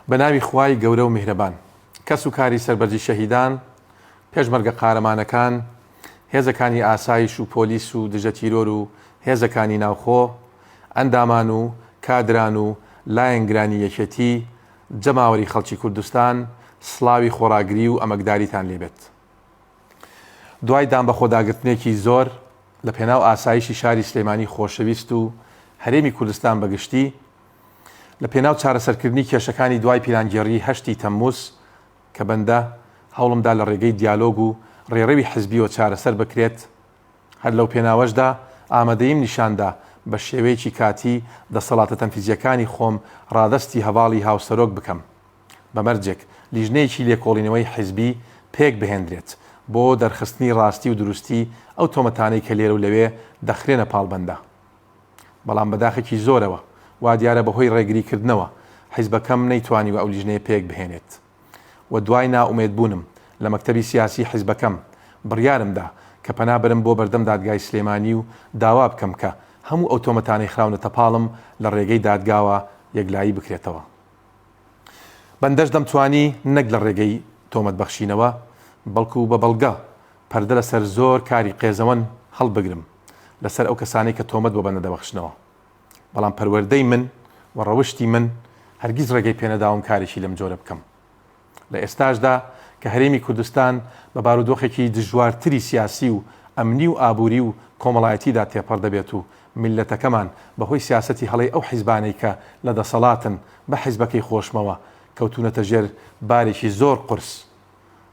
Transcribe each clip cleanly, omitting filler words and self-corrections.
بە ناوی خوای گەورە و میهرەبان. کەس و کاری سەربەرزی شەهیدان، پێشمەرگە قارەمانەکان، هێزەکانی ئاسایش و پۆلیس و دژە تیرۆر و هێزەکانی ناوخۆ، ئەندامان و کادران و لایەنگرانی یەکێتی، جەماوەری خەڵکی کوردستان، سڵاوی خۆڕاگری و ئەمەکداریتان لێبێت. دوای دانبەخۆداگرتنێکی زۆر لە پێناو ئاسایشی شاری سلێمانی خۆشەویست و هەرێمی کوردستان بە گشتی، لە پێناو چارەسەرکردنی کێشەکانی دوای پیلانگێڕیی هەشتی تەمموز کە بەندە هەوڵمدا لە ڕێگەی دیالۆگ و ڕێڕەوی حزبییەوە چارەسەر بکرێت، هەر لەو پێناوەشدا ئامادەییم نیشاندا بە شێوەیەکی کاتی دەسەڵاتە تەنفیزییەکانی خۆم ڕادەستی هەڤاڵی هاوسەرۆک بکەم بە مەرجێک لیژنەیەکی لێکۆڵینەوەی حزبی پێک بهێندرێت بۆ دەرخستنی ڕاستی و دروستی ئەو تۆمەتانەی کە لێرە و لەوێ دەخرێنە پاڵ بەندە. بەڵام بەداخێکی زۆرەوە وا دیارە بەهۆی ڕێگریکردنەوە حیزبەکەم نەیتوانیوە ئەو لیژنەیە پێک بهێنێت و دوای نائومێدبوونم لە مەکتەبی سیاسی حیزبەکەم بڕیارم دا کە پەنا بەرم بۆ بەردەم دادگای سلێمانی و داوا بکەم کە هەموو ئەو تۆمەتانەی خراونەتە پاڵم لە ڕێگەی دادگاوە یەکلایی بکرێتەوە. بەندەش دەمتوانی نەک لە ڕێگەی تۆمەت بەخشینەوە بەڵکو بە بەڵگە پەردە لەسەر زۆر کاری قێزەوەن هەڵبگرم لەسەر ئەو کەسانەی کە تۆمەت بۆ بەندە دەبەخشنەوە. بەڵام پەروەردەی من و ڕەوشتی من هەرگیز ڕێگەی پێنەداوم کارێکی لەم جۆرە بکەم. لە ئێستاشدا کە هەرێمی کوردستان بە بارودۆخێکی دژوارتری سیاسی و ئەمنی و ئابووری و کۆمەڵایەتیدا تێپەڕ دەبێت و میللەتەکەمان بە هۆی سیاسەتی هەڵەی ئەو حیزبانەی کە لە دەسەڵاتن بە حیزبەکەی خۆشمەوە کەوتوونەتە ژێر بارێکی زۆر قورس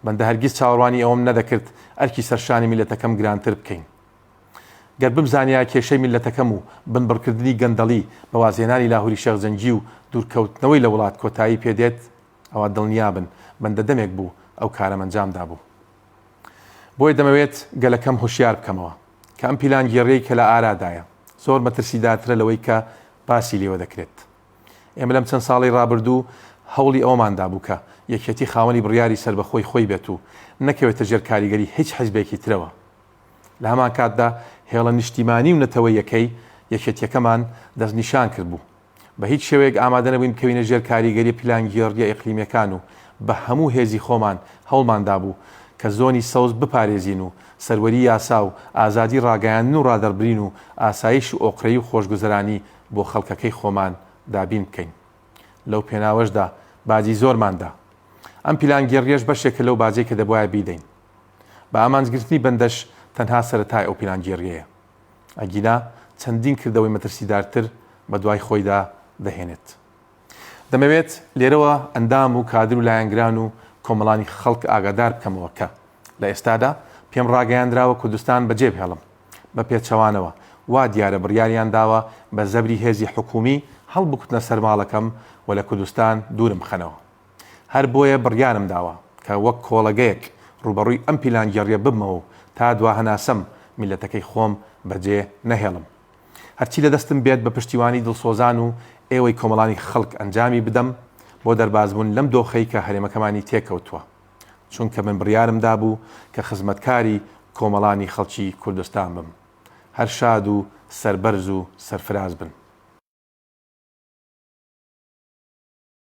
بەندە هەرگیز چاوەڕوانی ئەوەم نەدەکرد ئەرکی سەرشانی میللەتەکەم گرانتر بکەین. گەر بمزانیایە کێشەی میللەتەکەم و بنبڕکردنی گەندەڵی بە وازهێنانی لاهوری شێخ جەنگی و دوورکەوتنەوەی لە وڵات کۆتایی پێ دێت، ئەوا دڵنیابن بەندە دەمێک بوو ئەو کارەم ئەنجام دابوو. بۆیە دەمەوێت گەلەکەم هۆشیار بکەمەوە کە ئەم پیلانگێڕیەی کە لە ئارادایە زۆر مەترسیدارترە لەوەی کە باسی لێوە دەکرێت. ئێمە لەم چەند ساڵەی ڕابردوو هەوڵی ئەوەمان دابوو کە یەکێتی خاوەنی بڕیاری سەربەخۆی خۆی بێت و نەکەوێتە ژێر کاریگەری هیچ حیزبێکی ترەوە. لە هەمانکاتدا هێڵە نیشتیمانی و نەتەوەییەکەی یەکێتیەکەمان دەستنیشان کردبوو. بە هیچ شێوەیەک ئامادە نەبووین بکەوینە ژێر کاریگەریە پیلانگێڕییە ئیقلیمیەکان و بە هەموو هێزی خۆمان هەوڵمان دابوو کە زۆنی سەوز بپارێزین و سەروەری یاسا و ئازادی ڕاگەیاندن و ڕادەربرین و ئاسایش و ئۆقرەیی و خۆشگوزەرانی بۆ خەڵکەکەی خۆمان دابین بکەین. لەو پێناوەشدا باجی زۆرمان دا. ئەم پیلانگێڕییەش بەشێکە لەو باجەی کە دەبوایە بیدەین. بە ئامانجگرتنی بەندەش تەنها سەرەتای ئەو پیلانگێڕییەیە. ئەگینا چەندین کردەوەی مەترسیدارتر بەدوای خۆیدا دەهێنێت. دەمەوێت لێرەوە ئەندام و کادر و لایەنگران و کۆمەڵانی خەڵک ئاگادار بکەمەوە کە لە ئێستادا پێم ڕاگەیاندراوە کوردستان بەجێ بهێڵم، بە پێچەوانەوە وا دیارە بڕیاریان داوە بە زەبری هێزی حکوومی هەڵبکوتنە سەر ماڵەکەم و لە کوردستان دوورم بخەنەوە. هەر بۆیە بڕیارم داوە کە وەک کۆڵەگەیەک ڕووبەڕووی ئەم پیلانگێڕییە ببمەوە و تا دوا هەناسەم میللەتەکەی خۆم بەجێ نەهێڵم. هەرچی لە دەستم بێت بە پشتیوانی دڵسۆزان و ئێوەی کۆمەڵانی خەڵک ئەنجامی بدەم بۆ دەربازبوون لەم دۆخەی کە هەرێمەکەمانی تێکەوتووە. چونکە من بڕیارم دابوو کە خزمەتکاری کۆمەڵانی خەڵکی کوردستان بم. هەر شاد و سەربەرز و سەرفراز بن.